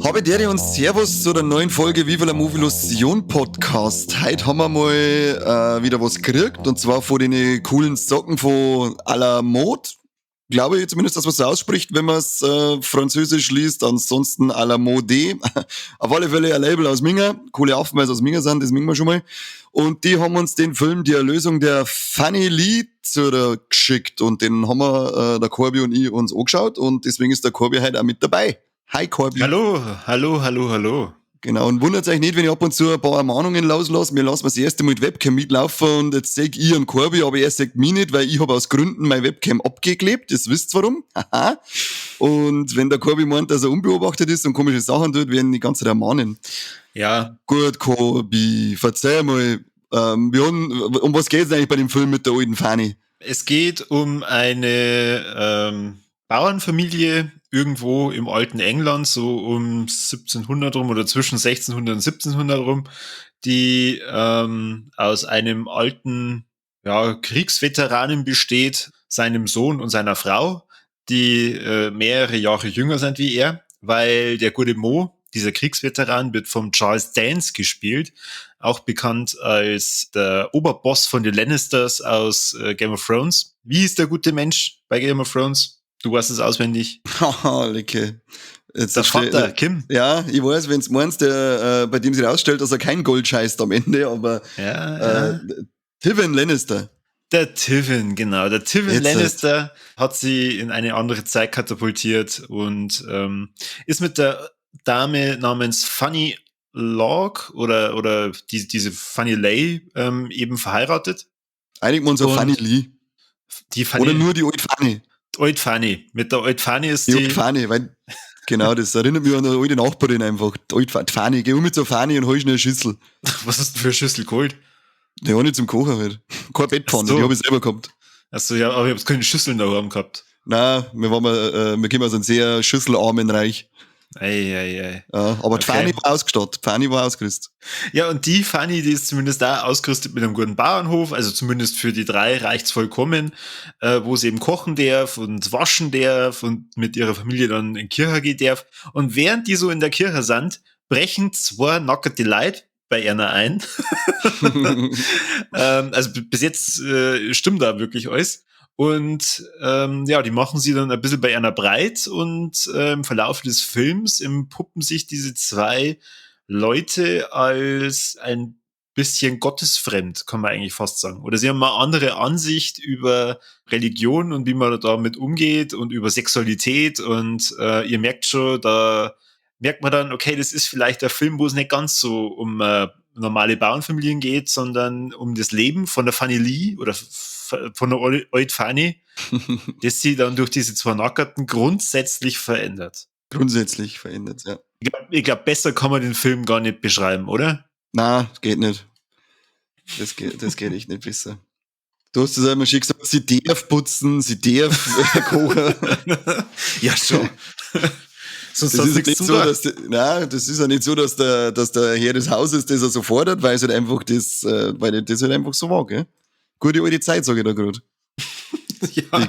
Habe Dere und Servus zu der neuen Folge Viva la Movilusion Podcast. Heute haben wir mal wieder was gekriegt, und zwar von den coolen Socken von à la Mode. Glaube ich zumindest, dass man so ausspricht, wenn man's französisch liest. Ansonsten à la Mode. Auf alle Fälle ein Label aus Minga. Coole Affen, weil es aus Minga sind, das mögen wir schon mal. Und die haben uns den Film Die Erlösung der Fanny Lee zurückgeschickt. Und den haben wir, der Corby und ich, uns angeschaut. Und deswegen ist der Corby heute auch mit dabei. Hi Corby. Hallo, hallo, hallo, hallo. Genau, und wundert euch nicht, wenn ich ab und zu ein paar Ermahnungen loslasse. Wir lassen das erste Mal mit Webcam mitlaufen und jetzt seh ich einen Corby, aber er sieht mich nicht, weil ich hab aus Gründen meine Webcam abgeklebt. Das wisst ihr warum. Haha. Und wenn der Corby meint, dass er unbeobachtet ist und komische Sachen tut, werden die ganze Zeit ermahnen. Ja. Gut, Corby, verzeih mal. Um was geht's eigentlich bei dem Film mit der alten Fanny? Es geht um eine Bauernfamilie irgendwo im alten England, so um 1700 rum oder zwischen 1600 und 1700 rum, die aus einem alten, ja, Kriegsveteranen besteht, seinem Sohn und seiner Frau, die mehrere Jahre jünger sind wie er, weil der gute Mo, dieser Kriegsveteran, wird vom Charles Dance gespielt, auch bekannt als der Oberboss von den Lannisters aus Game of Thrones. Wie ist der gute Mensch bei Game of Thrones? Du weißt es auswendig. Haha, Lecke. Jetzt Der Vater, Kim. Ja, ich weiß, wenn's meinst, der, bei dem sich rausstellt, dass er kein Gold scheißt am Ende, aber, Tywin Lannister. Der Tywin, genau. Der Tywin Jetzt Lannister hat sie in eine andere Zeit katapultiert und ist mit der Dame namens Fanny Locke oder diese Fanny Lay eben verheiratet. Einigen wir uns auf Und Fanny Lee. Die Fanny, Oder nur die alte Fanny. Old Fanny. Mit der Old Fanny ist Die die Old Fanny, weil, genau, das erinnert mich an eine alte Nachbarin einfach. Die Old Fanny, geh um mit zur Fanny und hol schnell eine Schüssel. Was hast du denn für eine Schüssel geholt? Ja, auch nicht zum Kochen halt. Keine Bettpfanne, Ach so. die hab ich selber gehabt. Achso, ja, aber ich hab keine Schüsseln daheim gehabt. Nein, wir kommen aus einem sehr schüsselarmen Reich. Ei, ei, ei. Ja, aber die Fanny war ausgestattet. Die Fanny war ausgerüstet. Ja, und die Fanny, die ist zumindest da ausgerüstet mit einem guten Bauernhof, also zumindest für die drei reicht's vollkommen, wo sie eben kochen darf und waschen darf und mit ihrer Familie dann in die Kirche gehen darf. Und während die so in der Kirche sind, brechen zwei nackte Leute bei einer ein. Also bis jetzt stimmt da wirklich alles. Und ja, die machen sie dann ein bisschen bei einer breit und im Verlauf des Films empuppen sich diese zwei Leute als ein bisschen gottesfremd, kann man eigentlich fast sagen. Oder sie haben eine andere Ansicht über Religion und wie man damit umgeht und über Sexualität und ihr merkt schon, da merkt man dann, okay, das ist vielleicht der Film, wo es nicht ganz so um normale Bauernfamilien geht, sondern um das Leben von der Fanny Lee oder von der Old Fanny, das sie dann durch diese zwei Nackerten grundsätzlich verändert. Grundsätzlich verändert, ja. Ich glaub, besser kann man den Film gar nicht beschreiben, oder? Na, geht nicht. Das geht echt nicht besser. Du hast es ja immer schön gesagt, sie darf putzen, sie darf kochen. Ja, schon. Sonst Das hast ist du ja nichts nicht zum so, tun. dass die, nein, das ist ja nicht so, dass der, dass der Herr des Hauses das er so fordert, weil es halt einfach das weil das halt einfach so war, gell? Gute alte Zeit, sag ich da grad. Ja.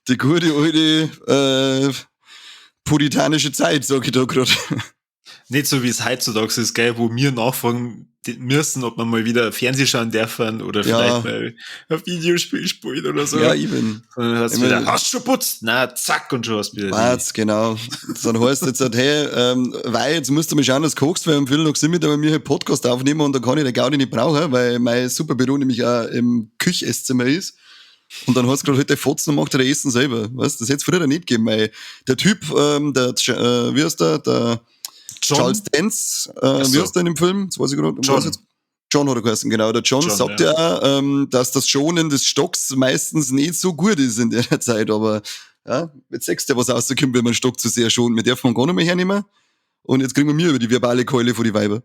Die gute alte puritanische Zeit, sag ich da grad. Nicht so, wie es heutzutage ist, gell, wo wir nachfragen müssen, ob man mal wieder Fernsehen schauen dürfen oder Ja. vielleicht mal ein Videospiel spielen oder so. Ja, eben. Und dann hast du Ich wieder, mein, hast du schon putzt? Na, zack, und schon hast du wieder die Wart's, genau. Dann heißt jetzt halt, hey, weil jetzt musst du mal schauen, dass du kochst, weil um Viertel nach sieben, da wir hier Podcast aufnehmen und da kann ich den Gaudi nicht brauchen, weil mein Superbüro nämlich auch im Küchesszimmer ist. Und dann heißt es gerade halt, der Fotzen und macht der Essen selber. Weißt, das hätt's früher nicht gegeben, weil der Typ, der, wie heißt der? Der John? Charles Dance, Ach so. wie heißt der in dem Film? Jetzt weiß ich gerade, John. weiß jetzt. John hat er geheißen, genau. Der John John, sagt ja. ja, dass das Schonen des Stocks meistens nicht so gut ist in der Zeit, aber ja, jetzt siehst du ja, was rauskommt, wenn man einen Stock zu sehr schont. Wir dürfen ihn gar nicht mehr hernehmen. Und jetzt kriegen wir mir über die verbale Keule vor die Weiber.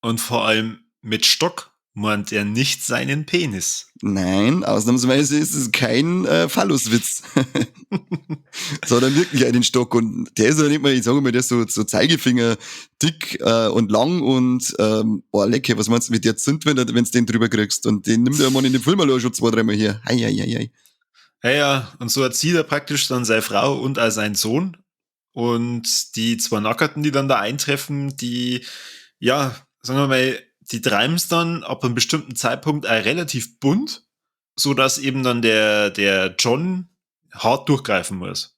Und vor allem mit Stock. meint er nicht seinen Penis. Nein, ausnahmsweise ist es kein Phalluswitz. Sondern wirklich einen Stock. Und der ist ja nicht mal, ich sage mal, der ist so Zeigefinger dick und lang und boah, lecker, was meinst du, wie der zündet, wenn du den drüber kriegst? Und den nimmt er mal in den Film schon 2, 3 Mal hier. Hei, hei, hei, hei. Ja, ja, und so erzieht er praktisch dann seine Frau und auch seinen Sohn. Und die zwei Nackerten, die dann da eintreffen, die, ja, sagen wir mal, die treiben's dann ab einem bestimmten Zeitpunkt auch relativ bunt, so dass eben dann der John hart durchgreifen muss.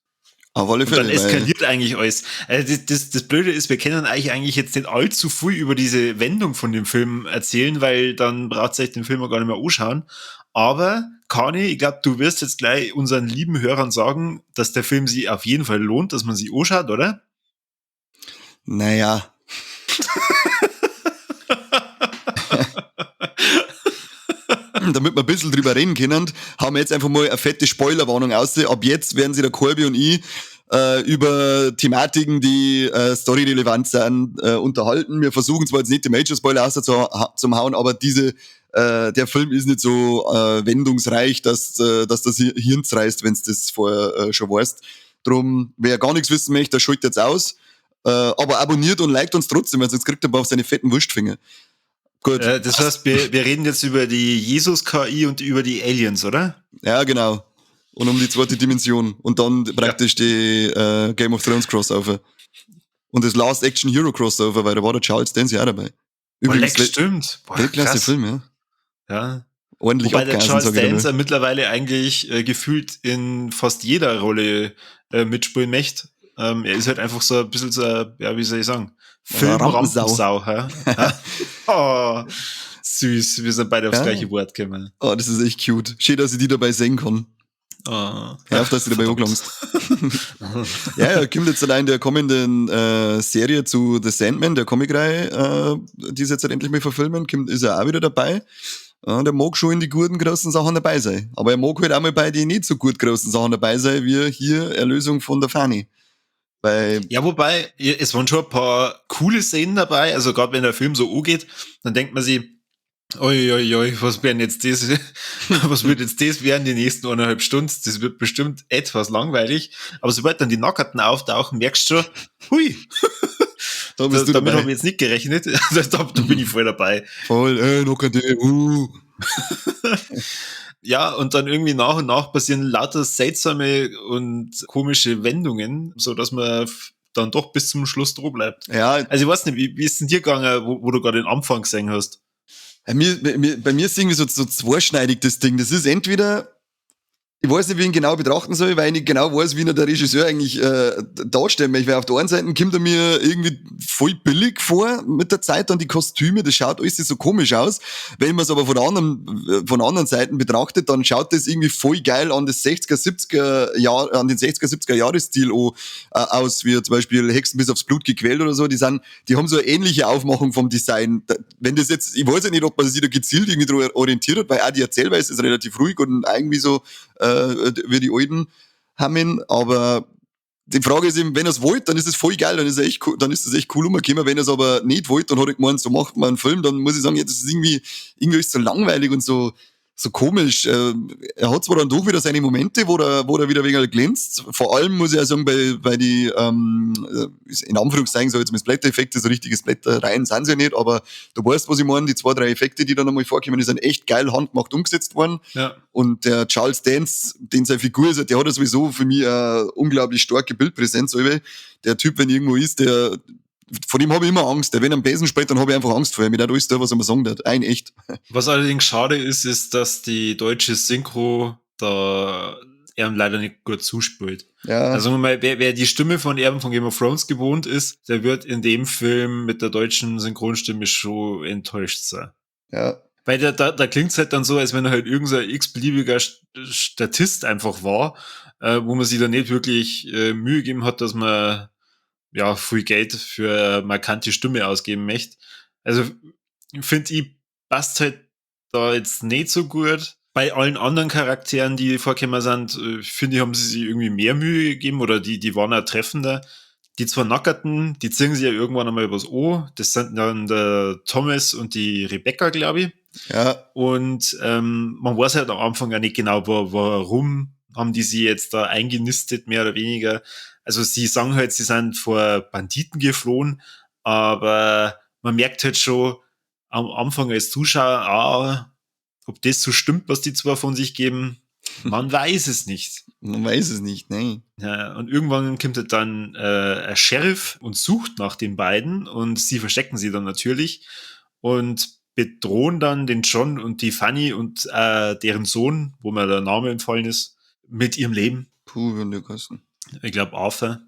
Auf alle Fälle, und dann eskaliert eigentlich alles. Also das Blöde ist, wir können eigentlich jetzt nicht allzu viel über diese Wendung von dem Film erzählen, weil dann braucht ihr euch den Film auch gar nicht mehr anschauen. Aber, Kani, ich glaub, du wirst jetzt gleich unseren lieben Hörern sagen, dass der Film sich auf jeden Fall lohnt, dass man sich anschaut, oder? Naja. Damit wir ein bisschen drüber reden können, haben wir jetzt einfach mal eine fette Spoilerwarnung aus. Ab jetzt werden sich der Corby und ich über Thematiken, die storyrelevant sind, unterhalten. Wir versuchen zwar jetzt nicht die Major Spoiler zum hauen, aber der Film ist nicht so wendungsreich, dass das Hirn zerreißt, wenn's das vorher schon weißt. Drum, wer gar nichts wissen möchte, der schaltet jetzt aus. Aber abonniert und liked uns trotzdem, weil sonst kriegt er auf seine fetten Wurstfinger. Gut. Das heißt, wir reden jetzt über die Jesus-KI und über die Aliens, oder? Ja, genau. Und um die zweite Dimension. Und dann praktisch die Game of Thrones Crossover. Und das Last Action Hero Crossover, weil da war der Charles Dance ja auch dabei. Übrigens, oh, stimmt. Boah, Weltklasse-Film, ja. Ja. Ordentlich Wobei der Charles Dance mittlerweile eigentlich gefühlt in fast jeder Rolle mitspielen möchte. Er ist halt einfach so ein bisschen so, ja, wie soll ich sagen, Film-Rampensau. Oh, süß, wir sind beide aufs gleiche Wort gekommen. Oh, das ist echt cute. Schön, dass ich die dabei sehen kann. Oh. Hör auf, dass du dabei angelangst. Ja, er kommt jetzt allein der kommenden Serie zu The Sandman, der Comicreihe, die sie jetzt halt endlich mal verfilmen, ist er auch wieder dabei. Der mag schon in die guten großen Sachen dabei sein. Aber er mag halt auch mal bei den nicht so gut großen Sachen dabei sein, wie hier Erlösung von der Fanny. Weil ja, wobei, es waren schon ein paar coole Szenen dabei, also gerade wenn der Film so angeht, dann denkt man sich, oi, oi, oi, was werden jetzt das, was wird jetzt das werden die nächsten 1,5 Stunden? Das wird bestimmt etwas langweilig. Aber sobald dann die Nackerten auftauchen, merkst du schon, hui, da bist du damit habe ich jetzt nicht gerechnet. Da bin ich voll dabei. Voll, Nackerte, Ja, und dann irgendwie nach und nach passieren lauter seltsame und komische Wendungen, so dass man dann doch bis zum Schluss dran bleibt. Ja. Also ich weiß nicht, wie ist denn dir gegangen, wo du gerade den Anfang gesehen hast? Bei mir ist irgendwie so zweischneidig das Ding. Das ist entweder, ich weiß nicht, wie ich ihn genau betrachten soll, weil ich nicht genau weiß, wie ihn der Regisseur eigentlich darstellen möchte. Weil auf der einen Seite kommt er mir irgendwie voll billig vor mit der Zeit und die Kostüme, das schaut alles so komisch aus. Wenn man es aber von der anderen Seiten betrachtet, dann schaut das irgendwie voll geil an das 60er, 70er Jahr, an den 60er, 70er Jahresstil aus, wie zum Beispiel Hexen bis aufs Blut gequält oder so. Die haben so eine ähnliche Aufmachung vom Design. Wenn das jetzt, ich weiß ja nicht, ob man sich da gezielt irgendwie dran orientiert hat, weil auch die Erzählweise ist relativ ruhig und irgendwie so, wie die Alten haben ihn, aber die Frage ist eben, wenn er es wollt, dann ist es voll geil, dann ist es echt cool umgekommen. Wenn er es aber nicht wollt, dann hat er gemeint, so macht man einen Film, dann muss ich sagen, ja, das ist irgendwie ist so langweilig und so komisch. Er hat zwar dann doch wieder seine Momente, wo er wieder weniger glänzt. Vor allem muss ich auch sagen, bei die, in Anführungszeichen, so jetzt mit Splatter-Effekte, so richtige Splatter-Reihen sind sie ja nicht, aber du weißt, was ich meine, die 2, 3 Effekte, die da nochmal vorkommen, die sind echt geil handgemacht umgesetzt worden. Ja. Und der Charles Dance, den seine Figur ist, der hat ja sowieso für mich eine unglaublich starke Bildpräsenz. Der Typ, wenn irgendwo ist, der, vor dem habe ich immer Angst. Wenn er am Besen spielt, dann habe ich einfach Angst vor ihm. Ich darf alles da, was er mir sagen hat. Ein echt. Was allerdings schade ist, ist, dass die deutsche Synchro da ihm leider nicht gut zuspielt. Ja. Also wer die Stimme von Erben von Game of Thrones gewohnt ist, der wird in dem Film mit der deutschen Synchronstimme schon enttäuscht sein. Ja. Weil da klingt's halt dann so, als wenn er halt irgendein x-beliebiger Statist einfach war, wo man sich da nicht wirklich Mühe gegeben hat, dass man ja viel Geld für markante Stimme ausgeben möchte. Also finde ich, passt halt da jetzt nicht so gut. Bei allen anderen Charakteren, die vorgekommen sind, finde ich, haben sie sich irgendwie mehr Mühe gegeben oder die waren auch treffender. Die zwei Nackerten, die ziehen sich ja irgendwann einmal übers O. Das sind dann der Thomas und die Rebecca, glaube ich, Ja. Und man weiß halt am Anfang ja nicht genau, warum haben die sie jetzt da eingenistet, mehr oder weniger. Also sie sagen halt, sie sind vor Banditen geflohen, aber man merkt halt schon am Anfang als Zuschauer, ob das so stimmt, was die zwei von sich geben, man weiß es nicht. Man weiß es nicht, nein. Ja, und irgendwann kommt halt dann ein Sheriff und sucht nach den beiden und sie verstecken sie dann natürlich und bedrohen dann den John und die Fanny und deren Sohn, wo mir der Name entfallen ist, mit ihrem Leben. Puh, wenn du kosten. Ich glaub, Arthur.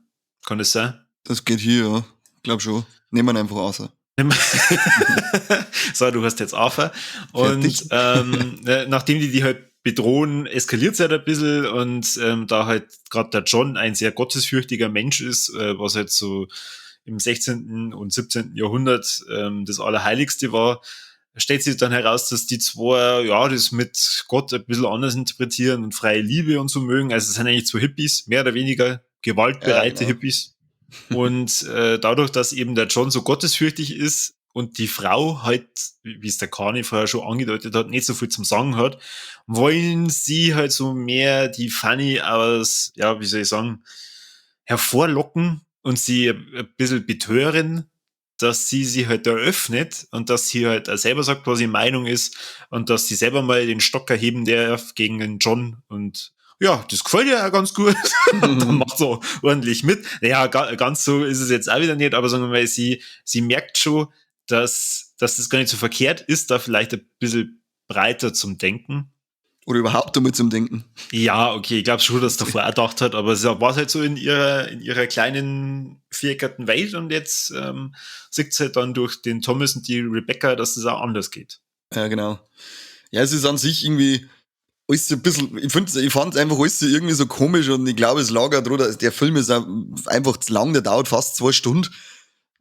Kann das sein? Das geht hier, ja. Ich glaub schon. Nehmen wir einfach Arthur. So, du hast jetzt Arthur. Und nachdem die halt bedrohen, eskaliert es halt ein bisschen und da halt grad der John ein sehr gottesfürchtiger Mensch ist, was halt so im 16. und 17. Jahrhundert das Allerheiligste war, stellt sich dann heraus, dass die zwei, ja, das mit Gott ein bisschen anders interpretieren und freie Liebe und so mögen. Also es sind eigentlich zwei Hippies, mehr oder weniger gewaltbereite Hippies. Und dadurch, dass eben der John so gottesfürchtig ist und die Frau halt, wie es der Kani vorher schon angedeutet hat, nicht so viel zum Sagen hat, wollen sie halt so mehr die Fanny aus, ja, wie soll ich sagen, hervorlocken und sie ein bisschen betören, dass sie sie halt eröffnet und dass sie halt auch selber sagt, was ihre Meinung ist und dass sie selber mal den Stock erheben darf gegen den John und ja, das gefällt ihr auch ganz gut. Dann macht so ordentlich mit. Naja, ganz so ist es jetzt auch wieder nicht, aber sagen wir mal, sie merkt schon, dass das gar nicht so verkehrt ist, da vielleicht ein bisschen breiter zum Denken. Oder überhaupt damit zum Denken. Ja, okay, ich glaub schon, dass sie davor auch gedacht hat, aber sie war halt so in ihrer kleinen, viereckigen Welt und jetzt sieht sie halt dann durch den Thomas und die Rebecca, dass es auch anders geht. Ja, genau. Ja, es ist an sich irgendwie alles so ein bisschen, ich fand's einfach alles so irgendwie so komisch und ich glaube, es lag auch drunter, der Film ist auch einfach zu lang, der dauert fast 2 Stunden.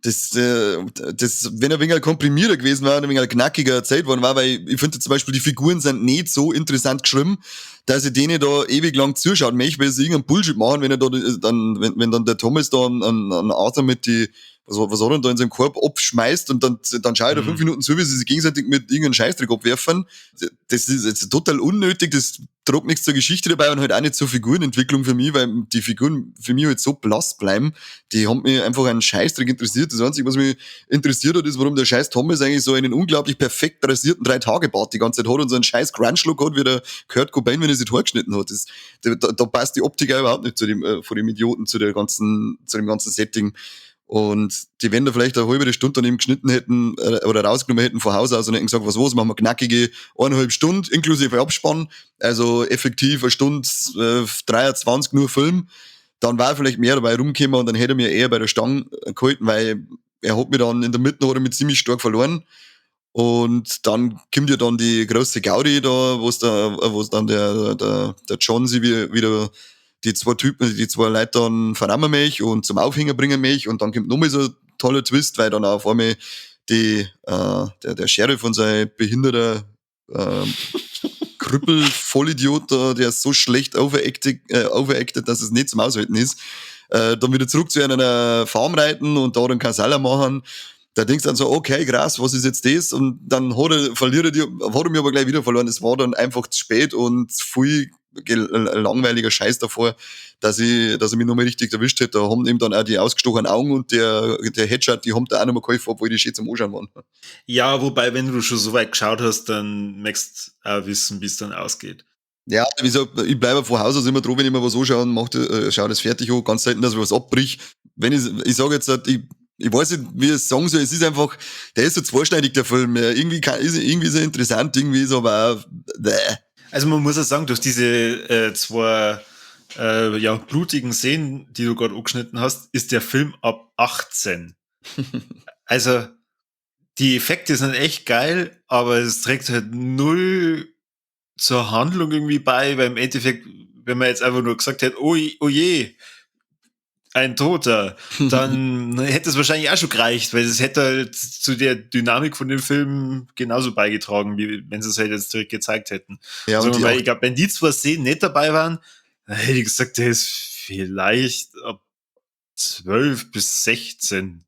Das, wenn er ein wenig komprimierter gewesen war, ein wenig knackiger erzählt worden war, weil ich finde zum Beispiel, die Figuren sind nicht so interessant geschrieben, dass ich denen da ewig lang zuschauen möchte, weil sie irgendeinen Bullshit machen, wenn er da, dann, wenn dann der Thomas da an Arthur mit die, was hat er denn da in seinem Korb abschmeißt und dann schaue ich da 5 Minuten zu, wie sie sich gegenseitig mit irgendeinem Scheißdreck abwerfen. Das ist jetzt total unnötig, das tragt nichts zur Geschichte dabei und halt auch nicht zur Figurenentwicklung für mich, weil die Figuren für mich halt so blass bleiben. Die haben mich einfach einen Scheißdreck interessiert. Das Einzige, was mich interessiert hat, ist, warum der scheiß Thomas eigentlich so einen unglaublich perfekt rasierten 3-Tage-Bart die ganze Zeit hat und so einen scheiß Grunge-Look hat, wie der Kurt Cobain, wenn er sich das geschnitten hat. Da passt die Optik auch überhaupt nicht zu dem, von dem Idioten, zu dem ganzen Setting. Und die, wenn da vielleicht eine halbe Stunde dann eben geschnitten hätten oder rausgenommen hätten von Haus aus und hätten gesagt, was machen wir knackige 1,5 Stunden inklusive Abspann, also effektiv 1 Stunde 23 nur Film, dann war vielleicht mehr dabei rumgekommen und dann hätte er mir eher bei der Stange gehalten, weil er hat mich dann in der Mitte hat er mich ziemlich stark verloren. Und dann kommt ja dann die große Gaudi da, wo dann der John sie wieder die zwei Typen, die zwei Leute dann verrammen mich und zum Aufhänger bringen mich und dann kommt nochmal so ein toller Twist, weil dann auf einmal der Sheriff und sein behinderter Krüppel-Vollidiot da, der ist so schlecht overacted, dass es nicht zum Aushalten ist, dann wieder zurück zu einer Farm reiten und da dann Kasala machen. Da denkst du dann so, okay, krass, was ist jetzt das? Und dann hat er mich aber gleich wieder verloren. Es war dann einfach zu spät und viel langweiliger Scheiß davor, dass ich mich nochmal richtig erwischt hätte. Da haben eben dann auch die ausgestochenen Augen und der Headshot, die haben da auch nochmal geholfen, obwohl die schön zum Anschauen waren. Ja, wobei, wenn du schon so weit geschaut hast, dann möchtest du auch wissen, wie es dann ausgeht. Ja, wie gesagt, ich bleibe von Haus aus immer dran, wenn ich mir was anschaue und schau das fertig an, ganz selten, dass ich was abbrich. Wenn ich sage jetzt, ich weiß nicht, wie ich es sagen soll, es ist einfach, der ist so zweischneidig, der Film. Irgendwie ist er interessant, irgendwie ist er aber auch, bäh. Also man muss ja sagen, durch diese zwei blutigen Szenen, die du gerade angeschnitten hast, ist der Film ab 18. Also die Effekte sind echt geil, aber es trägt halt null zur Handlung irgendwie bei, weil im Endeffekt, wenn man jetzt einfach nur gesagt hätte, oh je, ein Toter, dann hätte es wahrscheinlich auch schon gereicht, weil es hätte halt zu der Dynamik von dem Film genauso beigetragen, wie wenn sie es halt jetzt direkt gezeigt hätten. Ja, also, weil ich glaube, wenn die zwei Szenen nicht dabei waren, dann hätte ich gesagt, der ist vielleicht ab 12 bis 16.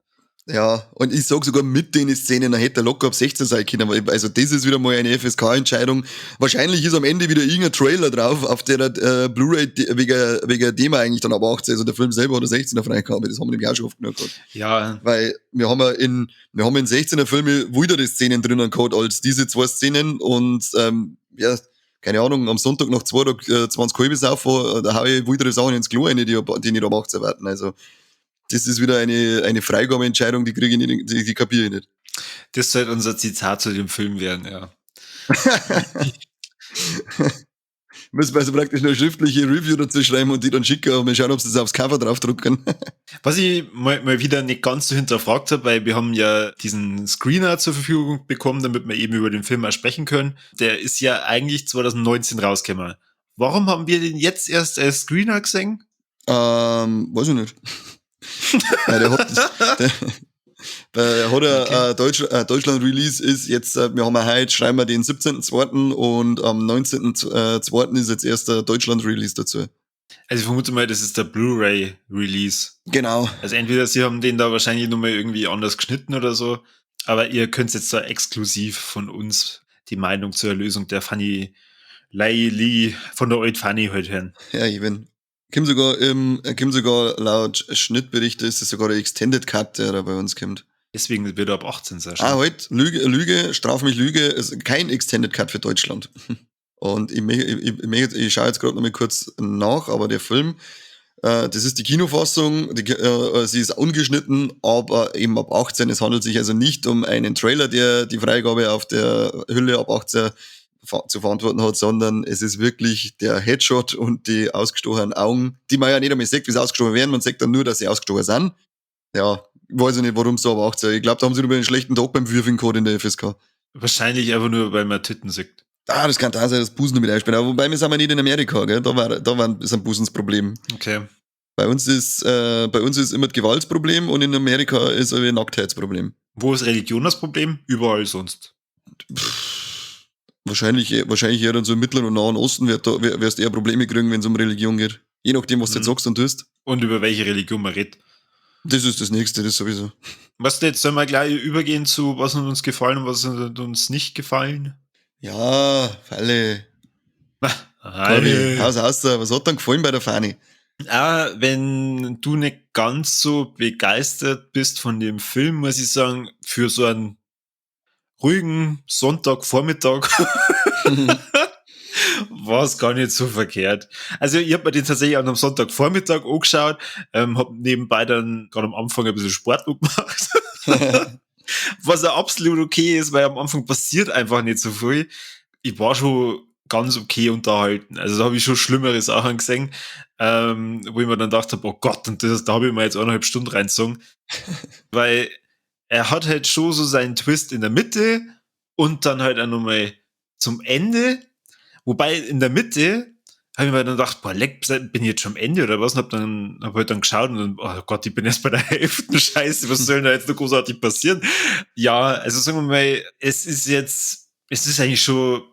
Ja, und ich sag sogar mit den Szenen, da hätte er locker ab 16 sein können. Also das ist wieder mal eine FSK-Entscheidung. Wahrscheinlich ist am Ende wieder irgendein Trailer drauf, auf der Blu-ray wegen dem er eigentlich dann ab 18, also der Film selber hat eine 16er Freigabe, das haben wir nämlich auch schon oft genug gehabt. Ja. Weil wir haben ja in 16er Filme wildere Szenen drinnen gehabt als diese zwei Szenen und ja, keine Ahnung, am Sonntag nach 2 Tagen 20 halbe saufen, da hau ich wildere Sachen ins Klo rein, die nicht ab 18 warten. Also das ist wieder eine Freigabeentscheidung, die kriege ich nicht, die kapiere ich nicht. Das sollte unser Zitat zu dem Film werden, ja. Müssen wir also praktisch eine schriftliche Review dazu schreiben und die dann schicken und wir schauen, ob sie das aufs Cover draufdrucken. Was ich mal wieder nicht ganz so hinterfragt habe, weil wir haben ja diesen Screener zur Verfügung bekommen, damit wir eben über den Film auch sprechen können. Der ist ja eigentlich 2019 rausgekommen. Warum haben wir den jetzt erst als Screener gesehen? Weiß ich nicht. Ja, der hat okay. Deutschland-Release ist jetzt, wir haben ja heute, schreiben wir den 17.02. und am 19.02. ist jetzt erst der Deutschland-Release dazu. Also ich vermute mal, das ist der Blu-ray-Release. Genau. Also entweder sie haben den da wahrscheinlich nochmal irgendwie anders geschnitten oder so, aber ihr könnt jetzt da exklusiv von uns die Meinung zur Erlösung der Fanny Lai Lee von der Old Fanny heute hören. Ja, ich bin. Kommt sogar laut Schnittberichte ist es sogar der Extended Cut, der da bei uns kommt. Deswegen wird er ab 18 sein. Ah, halt, Lüge, straf mich Lüge, ist kein Extended Cut für Deutschland. Und ich schaue jetzt gerade noch mal kurz nach, aber der Film, das ist die Kinofassung, sie ist ungeschnitten, aber eben ab 18. Es handelt sich also nicht um einen Trailer, der die Freigabe auf der Hülle ab 18 zu verantworten hat, sondern es ist wirklich der Headshot und die ausgestochenen Augen, die man ja nicht einmal sieht, wie sie ausgestochen werden, man sieht dann nur, dass sie ausgestochen sind. Ja, weiß ich nicht, warum so, aber 18. Ich glaube, da haben sie nur einen schlechten Tag beim Würfeln gehabt in der FSK. Wahrscheinlich einfach nur, weil man Titten sieht. Ah, das kann da sein, dass Busen mit einspielen. Aber wobei, wir sind ja nicht in Amerika, gell? Da war ist ein Busensproblem. Okay. Bei uns ist immer das Gewaltsproblem und in Amerika ist ein Nacktheitsproblem. Wo ist Religion das Problem? Überall sonst. Wahrscheinlich eher dann so im Mittleren und Nahen Osten wirst du eher Probleme kriegen, wenn es um Religion geht. Je nachdem, was du jetzt sagst und tust. Und über welche Religion man redet. Das ist das Nächste, das sowieso. Was denn, jetzt sollen wir gleich übergehen zu, was hat uns gefallen und was hat uns nicht gefallen? Ja, Falle. Haus aus, was hat dann gefallen bei der Fanny? Ah, wenn du nicht ganz so begeistert bist von dem Film, muss ich sagen, für so einen ruhigen Sonntagvormittag war es gar nicht so verkehrt. Also ich habe mir den tatsächlich an einem Sonntagvormittag angeschaut, habe nebenbei dann gerade am Anfang ein bisschen Sport gemacht. Was ja absolut okay ist, weil am Anfang passiert einfach nicht so viel. Ich war schon ganz okay unterhalten. Also da habe ich schon schlimmere Sachen gesehen, wo ich mir dann gedacht habe, oh Gott, und das, da habe ich mir jetzt 1,5 Stunden reingezogen. Weil er hat halt schon so seinen Twist in der Mitte und dann halt auch nochmal zum Ende. Wobei in der Mitte habe ich mir dann gedacht, boah, leck, bin ich jetzt schon am Ende oder was? Und hab halt dann geschaut und dann, oh Gott, ich bin erst bei der Hälfte. Scheiße, was soll denn da jetzt noch großartig passieren? Ja, also sagen wir mal, es ist eigentlich schon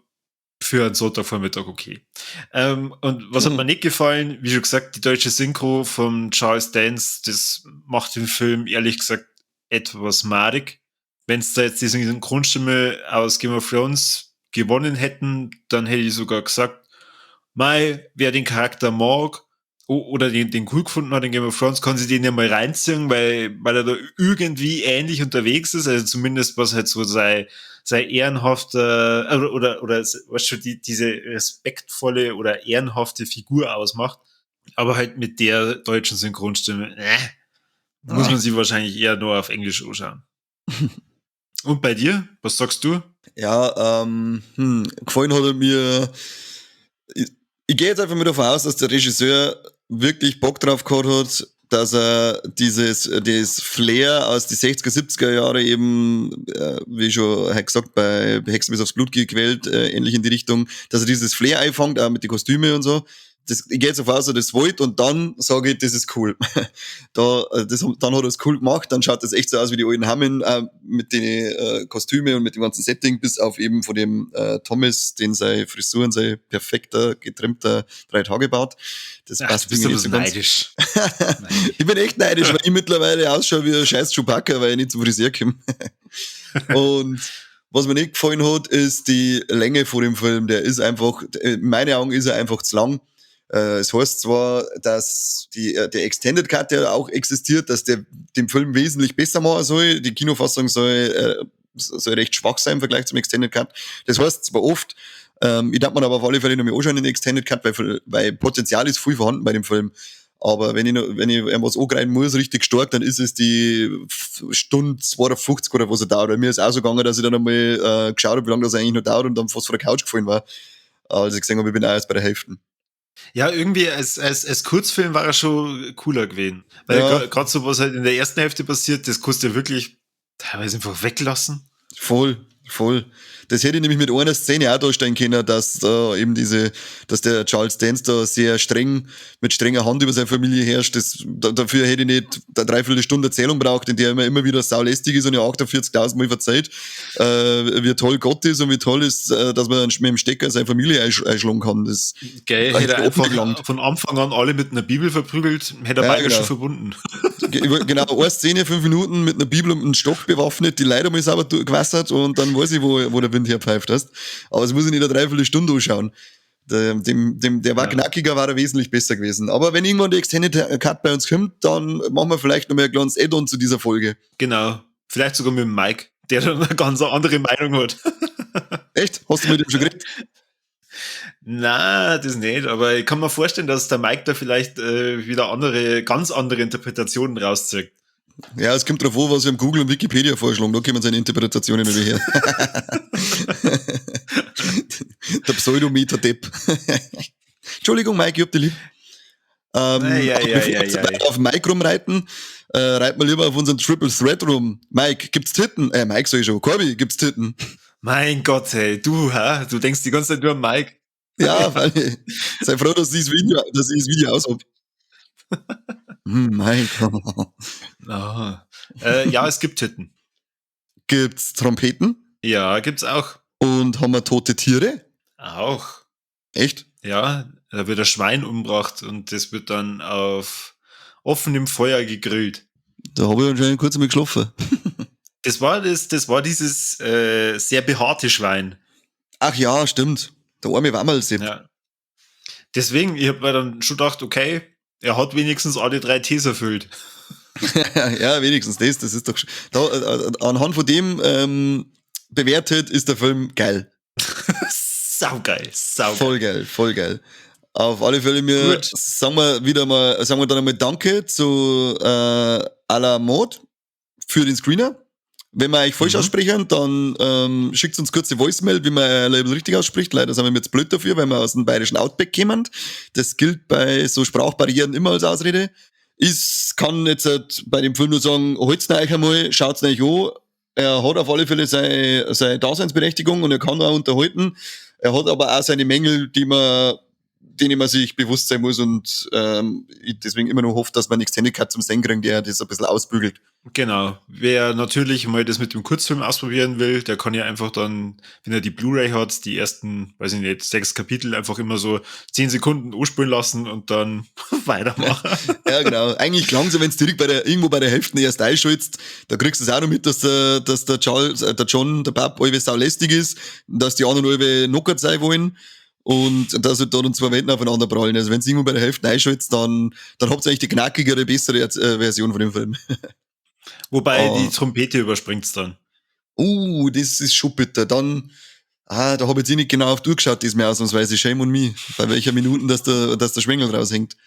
für einen Sonntagvormittag okay. Und was hat mir nicht gefallen? Wie schon gesagt, die deutsche Synchro von Charles Dance, das macht den Film ehrlich gesagt etwas madig. Wenn es da jetzt die Synchronstimme aus Game of Thrones gewonnen hätten, dann hätte ich sogar gesagt, mei, wer den Charakter mag oder den cool gefunden hat in Game of Thrones, kann sich den ja mal reinziehen, weil er da irgendwie ähnlich unterwegs ist, also zumindest was halt so sei ehrenhafte oder was schon diese respektvolle oder ehrenhafte Figur ausmacht, aber halt mit der deutschen Synchronstimme, muss man sich wahrscheinlich eher nur auf Englisch anschauen. Und bei dir? Was sagst du? Ja, gefallen hat er mir. Ich gehe jetzt einfach mal davon aus, dass der Regisseur wirklich Bock drauf gehabt hat, dass er dieses Flair aus die 60er, 70er Jahre eben, wie schon gesagt, bei Hexen bis aufs Blut gequält, ähnlich in die Richtung, dass er dieses Flair einfängt, auch mit den Kostümen und so. Das, ich gehe jetzt auf aus, das wollt und dann sage ich, das ist cool. Dann hat er es cool gemacht, dann schaut das echt so aus wie die alten Hammen, mit den Kostüme und mit dem ganzen Setting, bis auf eben von dem Thomas, den seine Frisur und sein perfekter, getrimmter 3-Tage-Bart. Das Ach, passt du bist irgendwie aber nicht so so ganz. neidisch. Ich bin echt neidisch, weil ich mittlerweile ausschaue wie ein scheiß Chewbacca, weil ich nicht zum Friseur komme. Und was mir nicht gefallen hat, ist die Länge von dem Film. Der ist einfach, in meinen Augen ist er einfach zu lang. Es heißt zwar, dass der Extended Cut, der auch existiert, dass der den Film wesentlich besser machen soll. Die Kinofassung soll recht schwach sein im Vergleich zum Extended Cut. Das heißt zwar oft, ich darf mir aber auf alle Fälle noch mal anschauen in den Extended Cut, weil Potenzial ist viel vorhanden bei dem Film. Aber wenn ich irgendwas angreifen muss, richtig stark, dann ist es die Stunde 52 oder was er dauert. Weil mir ist auch so gegangen, dass ich dann einmal geschaut hab, wie lange das eigentlich noch dauert und dann fast vor der Couch gefallen war. Als ich gesehen hab, ich bin auch erst bei der Hälfte. Ja, irgendwie als Kurzfilm war er schon cooler gewesen. Weil grad so, was halt in der ersten Hälfte passiert, das kannst du ja wirklich teilweise einfach weglassen. Voll, voll. Das hätte ich nämlich mit einer Szene auch darstellen können, dass da eben diese, dass der Charles Dance da sehr streng, mit strenger Hand über seine Familie herrscht. Dafür hätte ich nicht eine Dreiviertelstunde Erzählung braucht, in der er immer wieder saulästig ist und ja 48.000 Mal verzeiht, wie toll Gott ist und wie toll ist, dass man mit dem Stecker seine Familie einschlagen kann. Das Geil, da hätte er hätte ich offen einfach gelangt. von Anfang an alle mit einer Bibel verprügelt, hätte er beide schon verbunden. Genau, eine Szene, 5 Minuten mit einer Bibel und einem Stock bewaffnet, die Leute mal sauber gewassert und dann weiß ich, wo der Wind herpfeift hast. Aber es muss ich nicht eine Dreiviertelstunde anschauen. Der war knackiger, war er wesentlich besser gewesen. Aber wenn irgendwann die Extended Cut bei uns kommt, dann machen wir vielleicht noch mal ein kleines Add-on zu dieser Folge. Genau. Vielleicht sogar mit dem Mike, der dann eine ganz andere Meinung hat. Echt? Hast du mit ihm schon geredet? Na, das nicht. Aber ich kann mir vorstellen, dass der Mike da vielleicht wieder ganz andere Interpretationen rauszieht. Ja, es kommt drauf an, was wir im Google und Wikipedia vorschlagen. Da kommen seine Interpretationen wieder her. Der Pseudometer-Depp. Entschuldigung, Mike, ich hab dich lieb. Ei, ei, Aber ei, bevor ei, wir ei. auf Mike rumreiten, reiten wir lieber auf unseren Triple Threat rum. Mike, gibt's Titten? Mike sag ich schon. Corby, gibt's Titten? Mein Gott, hey, du, hä? Du denkst die ganze Zeit nur an Mike. Ja, weil ich, sei froh, dass ich das Video aus hab. Mein Gott. Aha. Ja, es gibt Titten. Gibt's Trompeten? Ja, gibt's auch. Und haben wir tote Tiere? Auch. Echt? Ja, da wird ein Schwein umgebracht und das wird dann auf offenem Feuer gegrillt. Da habe ich anscheinend kurz einmal geschlafen. Das war dieses sehr behaarte Schwein. Ach ja, stimmt. Der arme Wammerlsepp. Ja. Deswegen, ich hab mir dann schon gedacht, okay, er hat wenigstens alle 3 Ts erfüllt. Ja, wenigstens das. Das ist doch da anhand von dem bewertet ist der Film geil. Saugeil, saugeil. Voll geil, voll geil. Auf alle Fälle, wir sagen wir wieder mal, sagen wir dann einmal Danke zu A la Mode für den Screener. Wenn wir euch falsch aussprechen, dann schickt uns kurze Voicemail, wie man euer Label richtig ausspricht. Leider sind wir jetzt blöd dafür, weil wir aus dem bayerischen Outback kommen. Das gilt bei so Sprachbarrieren immer als Ausrede. Ich kann jetzt halt bei dem Film nur sagen, holt's euch einmal, schaut's euch an. Er hat auf alle Fälle seine Daseinsberechtigung und er kann auch unterhalten. Er hat aber auch seine Mängel, denen man sich bewusst sein muss und ich deswegen immer noch hoffe, dass man Extended Cut zum Sehen kriegt, der das ein bisschen ausbügelt. Genau. Wer natürlich mal das mit dem Kurzfilm ausprobieren will, der kann ja einfach dann, wenn er die Blu-ray hat, die ersten, weiß ich nicht, 6 Kapitel einfach immer so 10 Sekunden anspulen lassen und dann weitermachen. Ja, genau. Eigentlich langsam, wenn's direkt irgendwo bei der Hälfte erst einschaltest, da kriegst du's auch noch mit, dass der Charles, der John, der Pap, allweil saulästig ist, dass die anderen allweil knockert sein wollen. Und dass halt da dann 2 Welten aufeinander prallen. Also wenn's irgendwo bei der Hälfte einschaltest, dann habt ihr eigentlich die knackigere, bessere Version von dem Film. Wobei die Trompete überspringt's dann. Das ist schon bitter. Dann, da hab ich jetzt nicht genau auf die Uhr geschaut, diesmal ausnahmsweise. Shame on me. Bei welcher Minuten, dass der Schwengel raushängt.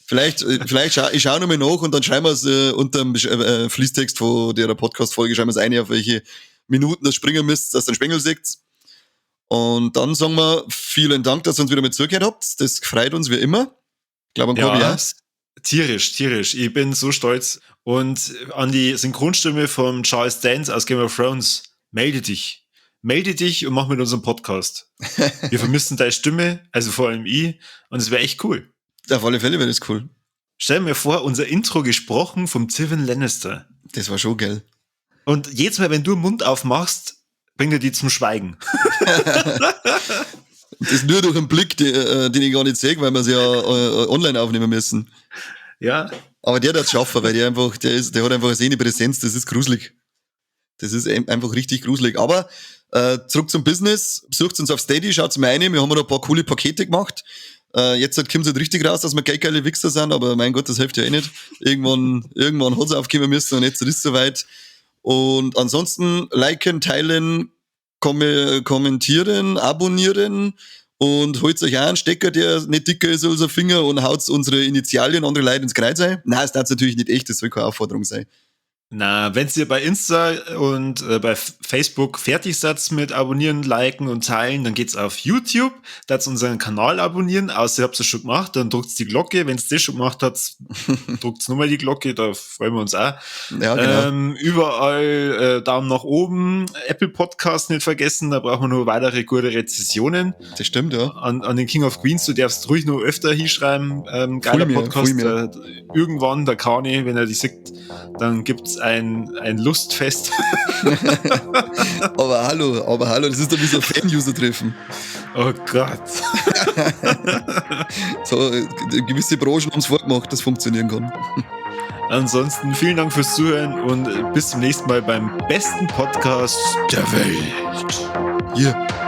Vielleicht ich schau nochmal nach und dann schreiben wir's unter dem Fließtext von der Podcast-Folge, schreiben wir's ein, auf welche Minuten das springen müsst, dass ihr den Schwengel seht. Und dann sagen wir vielen Dank, dass ihr uns wieder mit zugehört habt. Das freut uns wie immer. Ich glaube, an Corby Ja, auch. tierisch, tierisch. Ich bin so stolz. Und an die Synchronstimme von Charles Dance aus Game of Thrones, melde dich. Melde dich und mach mit unserem Podcast. Wir vermissen deine Stimme, also vor allem ich, und es wäre echt cool. Auf alle Fälle wäre das cool. Stell mir vor, unser Intro gesprochen vom Tywin Lannister. Das war schon geil. Und jedes Mal, wenn du den Mund aufmachst, bringt er die zum Schweigen. Das nur durch einen Blick, den ich gar nicht sehe, weil wir sie ja online aufnehmen müssen. Ja. Aber der hat es schaffen, weil der einfach, der hat einfach eine sehende Präsenz, das ist gruselig. Das ist einfach richtig gruselig. Aber zurück zum Business, besucht uns auf Steady, schaut's mal rein, wir haben da ein paar coole Pakete gemacht. Jetzt kommt es halt richtig raus, dass wir geile Wichser sind, aber mein Gott, das hilft ja eh nicht. Irgendwann hat's aufkommen müssen und jetzt ist es soweit. Und ansonsten liken, teilen, kommentieren, abonnieren und holt euch auch einen Stecker, der nicht dicker ist als ein Finger und haut unsere Initialien andere Leute ins Kreuz ein. Nein, es darf natürlich nicht echt, das soll keine Aufforderung sein. Na, wenn ihr bei Insta und bei Facebook fertig seid mit Abonnieren, Liken und Teilen, dann geht's auf YouTube, da hat's unseren Kanal abonnieren, außer ihr habt es schon gemacht, dann drückt's die Glocke, wenn's das schon gemacht habt, drückt's nochmal die Glocke, da freuen wir uns auch. Ja, genau. Überall Daumen nach oben, Apple Podcast nicht vergessen, da brauchen wir nur weitere gute Rezessionen. Das stimmt, ja. An den King of Queens, du darfst ruhig noch öfter hinschreiben, geiler Podcast. Irgendwann, der Kani, wenn er die sieht, dann gibt's ein Lustfest. Aber hallo, das ist doch wie so ein Fan-User-Treffen. Oh Gott. So, gewisse Branchen haben's vorgemacht, dass funktionieren kann. Ansonsten vielen Dank fürs Zuhören und bis zum nächsten Mal beim besten Podcast der Welt. Yeah.